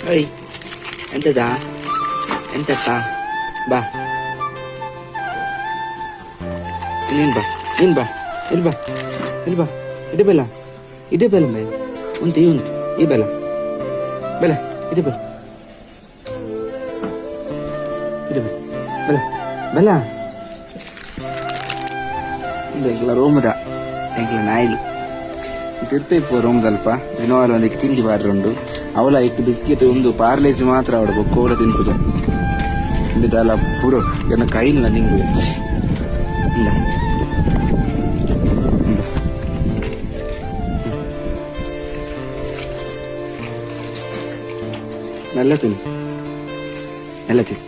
ಓಯ್ ಎಂತದ ಎಂತಕ್ಕ ಬಾ ನೀನ್ ಬಾ ನೀನ್ ಬಾ ಇಲ್ಲಿ ಬಾ ಇಲ್ಲಿ ಬಾ ಇದೆ ಬೆಲ್ಲ ಇದೆ ಬೆಲ್ಲ ಮೇ ಉಂಟು ಈ ಉಂಟು ಈ ಬೆಲ್ಲ ಬೆಲ್ಲ ಇದೆ ಬೆಲ್ಲ ಇದೆ ಬೆಲ್ಲ ಬೆಲ್ಲ ಬೆಲ್ಲ ಉಂದು ಎಂಕ್ಲ ರೋಮದ ಎಂಕ್ಲ ನಾಯಿಲು ತಿರ್ತ ಇಪ್ಪು ರೋಮದಲ್ಪ ದಿನವಾಲ ಒಂದಿಕ್ಕೆ ತಿಂಡಿ ಬಾರ್ರುಂಡು ಅವಲ ಇಟ್ಟು ಬಿಸ್ಕೆಟ್ ಒಂದು ಪಾರ್ಲೇಜ್ ಮಾತ್ರ ಅವಡು ಬೊಕ್ಕೋಲ ತಿನ್ಪುಜ ಇಂದು ದಾಲ ಪೂರ ಎನ್ನ ಕೈಲ ನಿಂಗು ಇಂದ ಇಂದ. ಮೆಲ್ಲ ತಿನ್ನು, ಮೆಲ್ಲ ತಿನ್ನು.